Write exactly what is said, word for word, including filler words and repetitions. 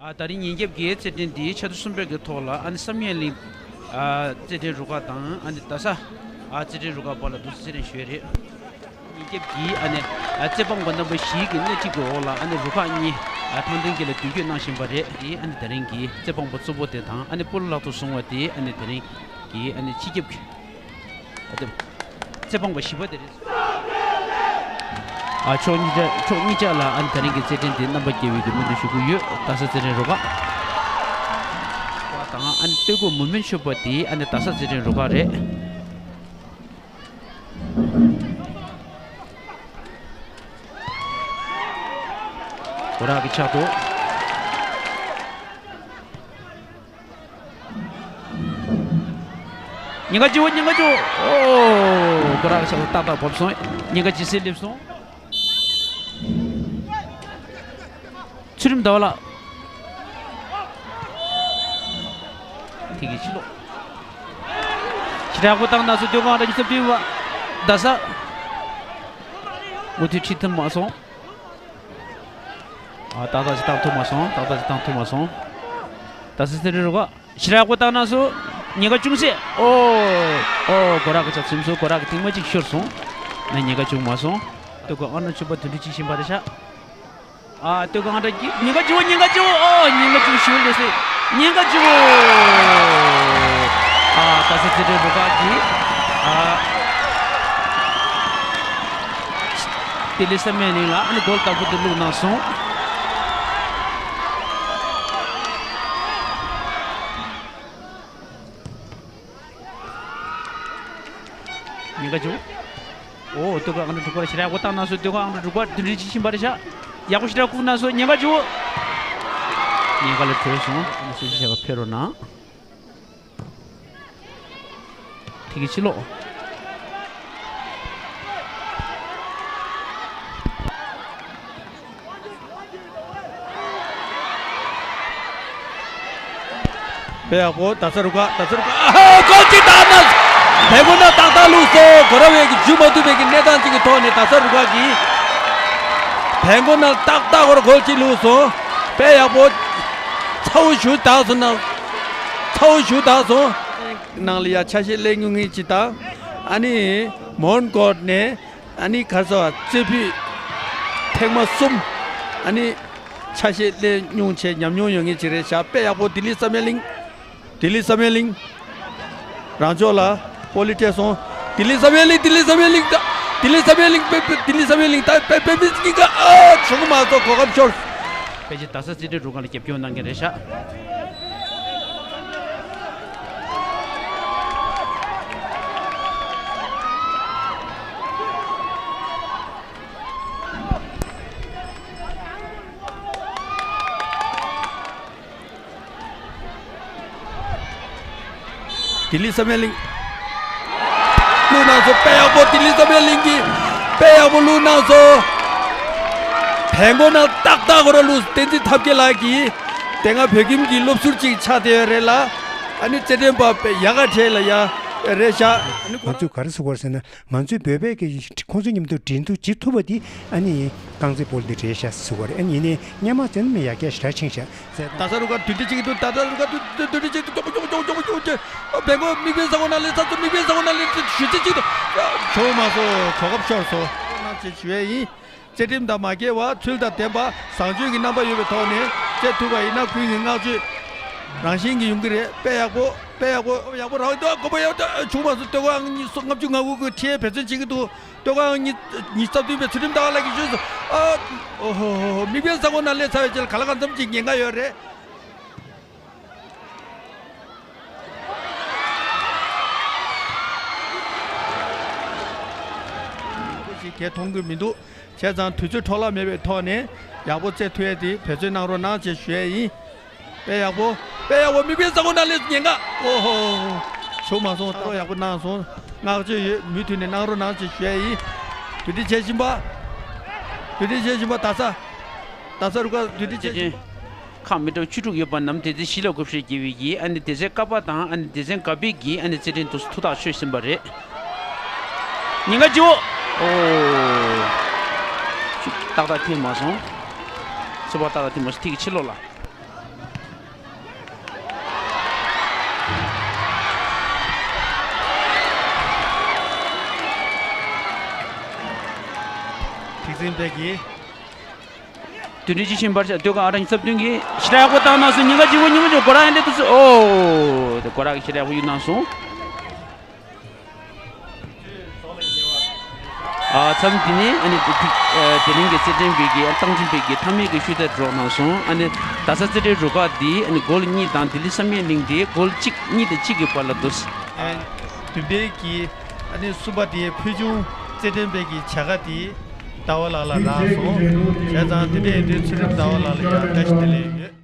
ཨ། ད་རིང་ཉིན་རྒྱབ་ཀྱི་རྩེད་འགྲན་འདིའི་ཆེ་མཐོ་གསུམ་པའི་གི་ཐོག་ལ་ཨ་ནི་བསམ་ཡས་གླིང་ཨ་རྩེད་འགྲན་རུ་ཁག་དང་ཨ་ནི་རྡ་ས་ཨ་རྩེད་འགྲན་རུ་ཁག་བར་ལ་འདུག་སེ་རྩེད་འགྲན་ཞུས་རེད། ཉིན་རྒྱབ་ཀྱི་ཨ་ནི་ཨ་རྩེད་འབངས་པ་རྣམ་པ་བཞིའི་གི་སྣེ་ཁྲིད་ཀྱི་འོག་ལ་ཨ་ནི་རུ་ཁག་གཉིས་ཨ་ཐང་སྟོན་གྱི་ལ་མདུན་སྐྱོད་གནང་བཞིན་པ་རེད། དེ་ཨ་ནི་ད་རིང་གི་རྩེད་འབངས་པ་གཙོ་བོ་དེ་དང་ཨ་ནི་སྤོ་ལོ་ལག་ཏུ་བཟུང་བ་དེ་ཨ་ནི་ད་རིང་གི་ཨ་ནི་སྤྱི་ཁྱབ་ཀྱི་ཨ་དེ་རྩེད་འབངས་པ་བཞི་པ་དེ་རེད། ཨ་ཕྱོགས་གཉིས་ཆ་ཕྱོགས་གཉིས་ཆ་ལ་ཨ་ནི་ད་རིང་གི་རྩེད་འགྲན་དེ་རྣམ་པ་རྒྱལ་བའི་གི་སྨོན་འདུན་ཞུ་གི་ཡོད། རྡ་ས་རྩེད་འགྲན་རུ་ཁག་དང་ཨ་ནི་སྟོད་གོས་མུ་མེན་ཤོད་པ་དེ་ཨ་ནི་རྡ་ས་རྩེད་འགྲན་རུ་ཁག་རེད། སྒོ་རག་གི་ཕྱག་ཏུ། ཉེན་ཁ་ཆེ་བོ། ཉེན་ཁ་ཆེ་བོ། ཨོ། སྒོ་རག་གི་ཕྱག་ཏུ་ཏག་ཏག་བབས་སོང་། ཉེན་ཁ་ཇེ་སྲིད་སླེབས་སོང་། ཚུལ་ཁྲིམས་ཟླ་བ་ལགས། ཐིག་གི་ཕྱི་ལོགས། ཞེ་དྲག་པོ་བཏང་ན་སུ་སྟོད་གོས་ཨང་གྲངས་ཉི་ཤུ་རྩ་བདུན་པ། རྡ་ས། མུ་མཐུད་ཁྲིད་ཐུབ་མ་སོང་། ཨ། ཏག་ཏག་ཅིག་བཏང་ཐུབ་མ་སོང་། ཏག་ཏག་ཅིག་བཏང་ཐུབ་མ་སོང་། རྡ་ས་རྩེད་འགྲན་རུ་ཁག་ཞེ་དྲག་པོ་བཏང་ན་སུ། ཉེན་ཁ་ཅུང་ཟད། ཨོ། ཨོ། སྒོ་རག་གི་ཕྱག་ཚིམས་སོང་། སྒོ་རག་གི་རྟིང་མ་གཅིག་ཤོར་སོང་། ན་ཉེན་ཁ་བྱུང་མ་སོང་། སྟོད་གོས་ཨང་གྲངས་བཅུ་པ་དོན་འགྲུབ་ཅིག་ཕྱིན་པ་རེད་ཤག་ཨ། སྟོད་གོས་ཨང་གྲངས་བརྒྱད། ཉེན་ཁ་ཆེ་བོ། ཉེན་ཁ་ཆེ་བོ། ཨོ། ཉེན་ཁ་ཆེ་བོ་ཞེ་པོ་ལས་སེ། ཉེན་ཁ་ཆེ་བོ། ཨ། རྡ་ས་རྩེད་འགྲན་རུ་ཁག་གིས་ཨ་ལྡི་ལི་བསམ་ཡས་གླིང་ལ་ཨ་ནི་གོལ་བདག་པོ་དེ་བླུགས་གནང་སོང་། ཉེན་ཁ་བྱུང་། ཨོ། སྟོད་གོས་ཨང་གྲངས་དྲུག་པར་ཞེ་དྲག་པོ་བཏང་གནང་སོང་། སྟོད་གོས་ཨང་གྲངས་དྲུག་པར་དོན་འགྲུབ་ཅིག་ཕྱིན་པ་རེད་ཤག་ཡག་པོ་ཞེ་དྲག་བཀུག་གནང་སོང་། ཉེན་ཁ་བྱུང་། ཉེན་ཁ་ལས་གྲོལ་སོང་། ཨ་ནི་སུ་ཞིག་བྱས་པ་ཕེབས་རོགས་གནང་། ཐིག་གི་ཕྱི་ལོགས། དཔེ་ཡག་པོ། རྡ་ས་རུ་ཁག་རྡ་ས་རུ་ཁག་ཨ་ཧ། གོལ་གཅིག་བཏང་ན། བལ་སྒོ་ནང་ཏག་ཏག་བླུགས་སོང་། སྒོ་ར་བས་ཀྱི་འཇུ་མ་ཐུབ་པའི་གི་གནས་སྟངས་ཅིག་གི་ཐོག་ནས་རྡ་ས་རུ་ཁག་གིས་བལ་སྒོ་ནང་ཏག་ཏག་སྒོ་ར་གོལ་གཅིག་བླུགས་སོང་། དཔེ་ཡག་པོ། ཚ་བོ་ཞུ་དག་སོང་ན། ཚ་བོ་ཞུ་དག་སོང་། ནང་ལ་ཡ་ཆ་ཤས་ལེན་མྱོང་མཁན་ཅིག་དང་། ཨ་ནི་མོན་གྷོ་ནས། ཨ་ནི་ག་རེ་ཟེར་བ། རྩེ་ཕུད་ཐེངས་མ་གསུམ། ཨ་ནི་ཆ་ཤས་ལེན་མྱོང་བྱས་ཉམས་མྱོང་ཡོད་མཁན་ཅིག་རེད་ཤག་དཔེ་ཡག་པོ། ལྡི་ལི་བསམ་ཡས་གླིང་། ལྡི་ལི་བསམ་ཡས་གླིང་། རང་ཕྱོགས་ལ་པོ་ལི་སྤྲད་སོང་། ལྡི་ལི་བསམ་ཡས་གླིང་། ལྡི་ལི་བསམ་ཡས་གླིང་། ལྡི་ལི་བསམ་ཡས་གླིང་། དཔེ་དཔེ་ལྡི་ལི་བསམ་ཡས་གླིང་། ད་དཔེ་དཔེ་མི་སྙིང་ག་ཨ་བྱུང་མ་སོང་། གོ་སྐབས་ཤོར། ཕལ་ཆེར་རྡ་ས་རྩེད་འགྲན་རུ་ཁག་ལ་རྒྱབ་སྐྱོར་གནང་མཁན་རེད་ཤག་ལྡི་ལི་བསམ་ཡས་གླིང་། བླུགས་གནང་སོང་། དཔེ་ཡག་པོ། ལྡི་ལི་བསམ་ཡས་གླིང་གིས་དཔེ་ཡག་པོ་བླུགས་གནང་སོང་། བལ་སྒོ་ནང་ཏག་ཏག་སྒོ་ར་བླུགས། བསྟན་འཛིན་ཐབས་མཁས་ལགས་ཀྱིས་དེ་སྔ་བོད་ཁྱིམ་གྱི་སློབ་ཟུར་ཅིག་ཆགས་བསྡད་ཡོད་རེད་ལ། ཨ་ནི་རྩེད་འགྲན་པ་དཔེ་ཡག་ག་བྲེལ་ལ་ཡ་རེད་ཤག་ཨ་ནི་ང་ཚོས་ག་རེ་ཟེར་དགོས་རེད་ཟེར་ན། ང་ཚོས་བོད་པའི་གི་ཁོང་ཚོའི་མཉམ་དུ་འབྲེལ་གཏུག་བྱེད་ཐུབ་པ་དེ་ཨ་ནི་རྐང་རྩེད་སྤོ་ལོ་འདི་རེད་ཤག་ཟེར་བ་རེད། ཨ་ནི་ཡིན་ནའི་སྔོན་མ་བཙན་མི་ཡར་རྒྱས་ཞེ་དྲག་ཕྱིན་ཤག་རྡ་ས་རུ་ཁག་དུས་འདྲི་གཅིག་ཏུ། རྡ་ས་རུ་ཁག་དུས་དུས་འདྲི་གཅིག་ཏུ། ཅོག་ཅོག་ཅོག་ཅོག་ཅོག་ཅོག་བལ་སྒོ་མིག་དཔེ་ས་ཁོངས་ནང་སླེབས་ཚར་སོང་། མིག་དཔེ་ས་ཁོངས་ནང་སླེབས་ཚར་སོང་། ཞུ་ཚིག་གཅིག་ཏུ། བྱུང་མ་སོང་། གོ་སྐབས་ཤོར་སོང་། གནང་ཞེས་ཞུ་ཡས་ཡིན། རྩེད་ཁྲིམས་དང་མ་འགལ་བ་ཚུལ་དང་ལྡན་པ་བཟང་སྤྱོད་ཀྱི་རྣམ་པ་ཡོད་པའི་ཐོག་ནས་རྩེད་ཐུབ་པ་ཡིན་ན་ཁོང་གི་བསྔགས་བརྗོད་རང་བཞིན་གྱིས་ཡོང་གི་རེད། དཔེ་ཡག་པོ། དཔེ་ཡག་པོ། ཡག་པོ་རང་ཡོད་དོ། དགོས་པ་ཡོད་དོ། བྱུང་མ་སོང་། སྟོད་གོས་ཨང་ཉི་ཤུ་ལྔ་བཅུ་ང་དགུ་གི་ཁྲིའི་འབད་བརྩོན་བྱེད་ཀྱི་འདུག་སྟོད་གོས་ཨང་ཉི་ཉི་ཤུ་རྩ་བདུན་པའི་ཚུལ་ཁྲིམས་ཟླ་བ་ལགས་ཀྱིས་ཞུས་སོང་། ཨ། ཨོ་ཧོ་ཧོ་ཧོ། མིག་དཔེ་ས་ཁོངས་ནང་སླེབས་ཚར་བའི་རྗེས་ལ་ག་ལ་གང་འཚམ་ཅིག་ཉེན་ཁ་ཡོད་རེད། ཞིག་གས་མཐོང་གི་མི་འདུག་བྱས་ཙང་དུས་ཚོད་འཕྲོ་བརླག་མེད་པའི་ཐོག་ནས་ཡག་པོ་རྩེད་ཐུབ་ཡས་དེ་འབད་བརྩོན་གནང་རོགས་གནང་ཞེས་ཞུ་ཡས་ཡིན། དཔེ་ཡག་པོ། དཔེ་ཡག་པོ། མིག་དཔེ་ས་ཁོངས་ནང་སླེབས་ཉེན་ཁ། ཨོ་ཧོ། བྱུང་མ་སོང་། ད་རོགས་ཡག་པོ་གནང་སོང་། བསྔགས་བརྗོད་ཡོད། མུ་མཐུད་ནས་གནང་རོགས་གནང་ཞེས་ཞུ་ཡས་ཡིན། དུས་འདྲི་བྱེད་བཞིན་པ། དུས་འདྲི་བྱེད་བཞིན་པ། རྡ་ས། རྡ་ས་རུ་ཁག་དུས་འདྲི་བྱེད་བཞིན་པ། ཁག་མི་འདྲ་བ་བཅུ་དྲུག་ཡོད་པ་རྣམས་སྡེ་ཚན་བཞི་ལ་བགོ་བཤའ་རྒྱག་པའི་གི་ཨ་ནི་སྡེ་ཚན་ཀ་པ་དང་ཨ་ནི་སྡེ་ཚན་ག་པའི་གི་ཨ་ནི་རྩེད་འགྲན་དུ་ཐུགས་ཐག་ཆོད་ཟིན་པ་རེད། ཉེན་ཁ་ལྕི་བོ། ཨོ། ཏག་ཏག་ཐིམ་མ་སོང་། ཚོད་དཔག་ཏག་ཏག་ཐིམ་མ་སོང་། ཐིག་གི་ཕྱི་ལོགས་ལ། འཛིན་པའི་གི། དུས་འདྲི་ཅི་ཤིན་པར་ཤ་སྟོད་ཀ་ཨ་ར་ཉི་ཚབ་སྟོན་གྱིས་ཞི་ལ་ཡག་པོ་བཏང་གནང་སོང་། ཉིན་ག་ཅིག་པོ་ཉིན་མོ་ཅོ་གོ་ར་ཡང་ལེ་ཏུ་སུ་ཨོ་དེ་གོ་ར་གི་ཞི་ལ་ཡག་པོ་ཡུ་གནང་སོང་། ཨ་མཚམས་འདི་ནས་ཨ་ནི་དེ་དེ་རིང་གི་རྩེད་འགྲན་པའི་གི་ཨ་སྟངས་འཛིན་པའི་གི་མཐའ་མའི་གི་ཤུལ་དེ་འགྲོ་གནང་སོང་། ཨ་ནི་རྡ་ས་རྩེད་འགྲན་རུ་ཁག་འདི་ཨ་ནི་གོལ་གཉིས་དང་ལྡི་ལི་བསམ་ཡས་གླིང་འདི་གོལ་གཅིག་གཉིས་དང་གཅིག་གི་བར་ལ་འདུག་ཨ་བདུན་པའི་གི་ཨ་ནི་གསུམ་པ་དེ་ཕུལ་བྱུང་རྩེད་འགྲན་པའི་གི་བྱ་དགའ་དེ་ཟླ་བ་ལགས་ལ་རག་སོང་། བྱས་ཙང་དེ་འདྲ་ཡིན་དུས་ཚུལ་ཁྲིམས་ཟླ་བ་ལགས་ལ་ཡང་བཀྲ་ཤིས་བདེ་ལེགས་ཡོད།